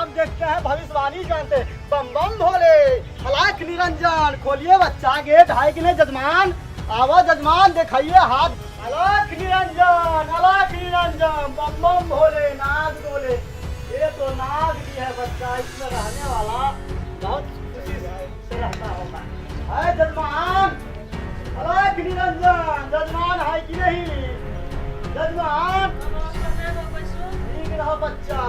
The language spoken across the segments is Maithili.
सब देखते हैं, भविष्यवाणी जानते हैं। बम बम भोले, अलाख निरंजन। खोलिए बच्चा गेट, है कि नहीं जजमान? आवा जजमान, दिखाइए हाथ। अलाख निरंजन, अलाख निरंजन, बम बम भोले, नाग डोले। ये तो नाग भी है बच्चा, इसमें रहने वाला बहुत खुशी से रहता होगा। है जजमान? अलाख निरंजन, जजमान है कि नहीं जजमान? ठीक रहो बच्चा।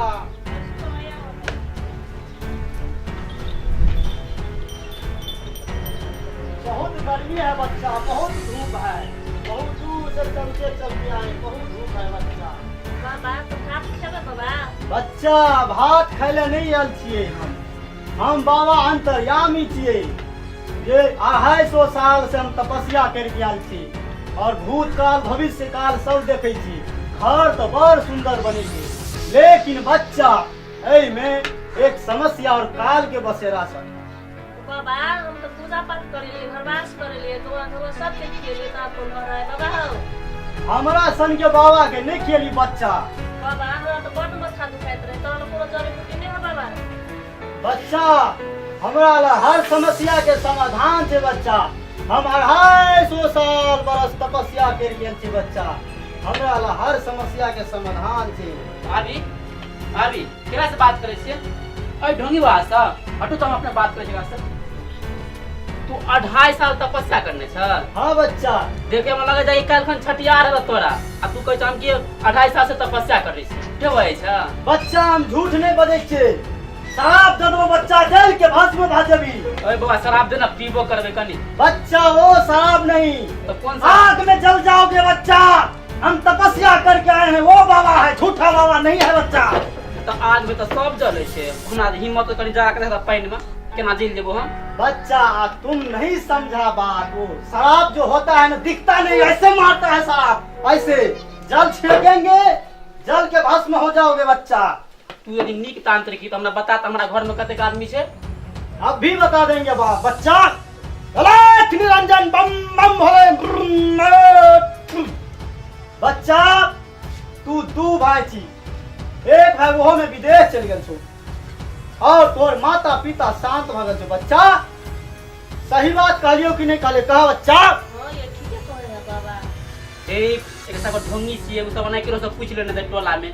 बहुत गर्मी है बच्चा, बहुत धूप है, बहुत दूर से चलते चलते आए, बहुत धूप है बच्चा। बाबा, तो भात खेबै बाबा? बच्चा, भात खाय लए नहीं आयल छियै हम। हम बाबा अंतर्यामी छियै जे 250 साल से हम तपस्या करके आयल छी और भूतकाल भविष्य काल सब देखै छी। घर तऽ बड़ सुंदर बनै छै, लेकिन बच्चा, एहिमे एक समस्या और काल के बसेरा छै। बाबा, हम तऽ पूजा पाठ करेलियै, घरवास करेलियै, गौआ धौआ सबके खिएलियै, तऽ आब कोन घर है बाबा हौ? हमरा सन के बाबा के नहि खियली बच्चा। बाबा, हमरा तऽ बड्ड माथा दुखाइत रहै, तहन कोनो जड़ी बूटी नहि है बाबा? बच्चा, हमरा ला हर समस्या के समाधान छै बच्चा। हम 250 साल बरस तपस्या कर गेल छी बच्चा, हमरा ला हर समस्या के समाधान छै। भाभी, भाभी, केकरा से बात करै छियै? अरे ढोंगी बाबा से। हटू तऽ हम अपने बात करै छियै से। तू 2.5 साल तपस्या करने छल? हाँ बच्चा। देखे में लगे जाए काल्हि खन छठियार रहल तोरा, आ तू कहै छ हम कि 2.5 साल से तपस्या करै छी। के बजै छ? बच्चा, हम झूठ नहीं बजै छियै। शराब दे देबो बच्चा, जल के भस्म भऽ जेबी। ओए बाबा, शराब दे ना, पीबो करबै कनी। बच्चा, वो शराब नहीं। तो कौन सा? आग में जल जाओगे बच्चा। हम तपस्या करके आए हैं, वो बाबा है, झूठा बाबा नहीं है बच्चा। तऽ आग में तऽ सब जलै छै। हमरा हिम्मत कनी जरा के पानि में केना जल जेबो हम? बच्चा, तुम नहीं समझा बात। वो शराब जो होता है ना, दिखता नहीं, ऐसे मारता है शराब, ऐसे जल छिड़केंगे, जल के भस्म हो जाओगे बच्चा। तू यदि नीक तांत्रिक ही तऽ हमरा बता तऽ हमरा घर में कतेक आदमी छै? अब भी बता देंगे बाप बच्चा। अलाख निरंजन, बम बम भोले। बच्चा, तू दू भाई छी, एक भाई ओहो में विदेश चलि गेल छौ और तोर माता पिता शांत भऽ गेल छौ। बच्चा, सही बात कहलियौ कि नहीं कहलियौ? कह बच्चा। हाँ, ये ठीके कहै है बाबा। ए, एक सब ढोंगी छियै, उ सब ओना केकरो से पूछि लेने दे टोला में,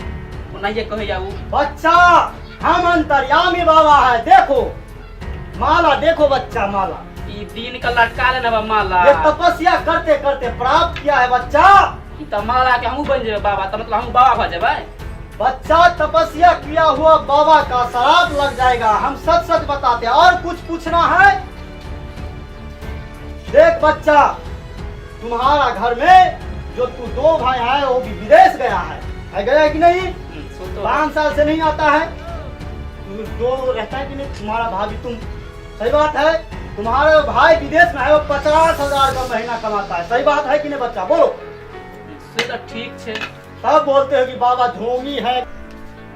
ओनाहिए कहैया उ। बच्चा, हम अंतर्यामी बाबा है। देखो माला, देखो बच्चा माला। ई दिन के लटका लेने बा माला। ये तपस्या करते करते प्राप्त किया है बच्चा। ई तऽ माला के हमहूँ बनि जेबै बाबा, तऽ मतलब हमहूँ बाबा भऽ जेबै? बच्चा, तपस्या किया हुआ बाबा का शराब लग जाएगा। हम सच सच बताते हैं। और कुछ पूछना है? देख बच्चा, तुम्हारा घर में जो तू दो भाई है, वो भी विदेश गया है गया कि नहीं? सो तो 5 साल से नहीं आता है। तू दो रहता है कि नहीं तुम्हारा भाभी तुम? सही बात है। तुम्हारा भाई विदेश में है, वो 50,000 का महीना कमाता है। सही बात है कि नहीं बच्चा, बोलो। से तऽ ठीक छै। तब बोलते हो कि बाबा ढोंगी है।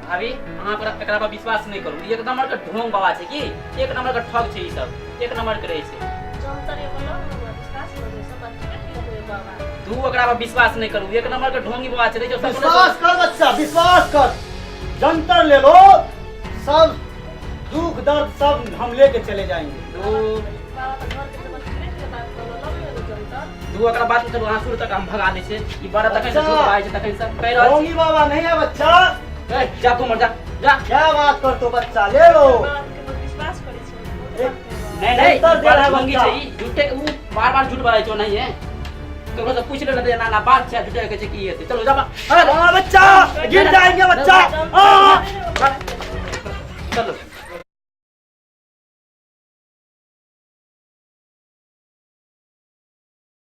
भाभी, अहाँ पर एकरा पर विश्वास नहि करू। ई एक नंबर के ढोंग बाबा छै की, एक नंबर के ठग छै। ई सब एक नंबर के रहै छै। जंतर बोलो, हमरा विश्वास हो सब बात ठीके कहै बाबा। तू ओकरा पर विश्वास नहि करू, एक नंबर के ढोंगी बाबा छै। देखियौ, सब विश्वास कर बच्चा, विश्वास कर। जंतर ले लो, सब दुख दर्द सब हम लेके चले जाएंगे। दू बाबा तऽ घर के सब ठीके ठीके बात कहलो, लगे एगो जंतर। दू, ओकरा बात चलू अहाँ शुरू तक हम भगा दै छियै। ई बड़ा तखन से बच्चा। झूठ बाजै छै, तखन से कहि रहल छी। ढोंगी बाबा नहीं है बच्चा। ए, जा तू मर जा, जा। क्या बात कर तो बच्चा, ले लो। बाबा के बहुत विश्वास करै छी, बहुत बात कहै बाबा। नहीं नहीं, उत्तर दे रहा है बड़ा ढोंगी बच्चा। छै ई, झूठे उ बार बार झूठ बाजै छै। नहीं है, ककरो से पूछ लेने ना ना बात छै, झूठे कहै छै की हेतै। चलो जा बा। हाँ बच्चा, गिर जाएगा।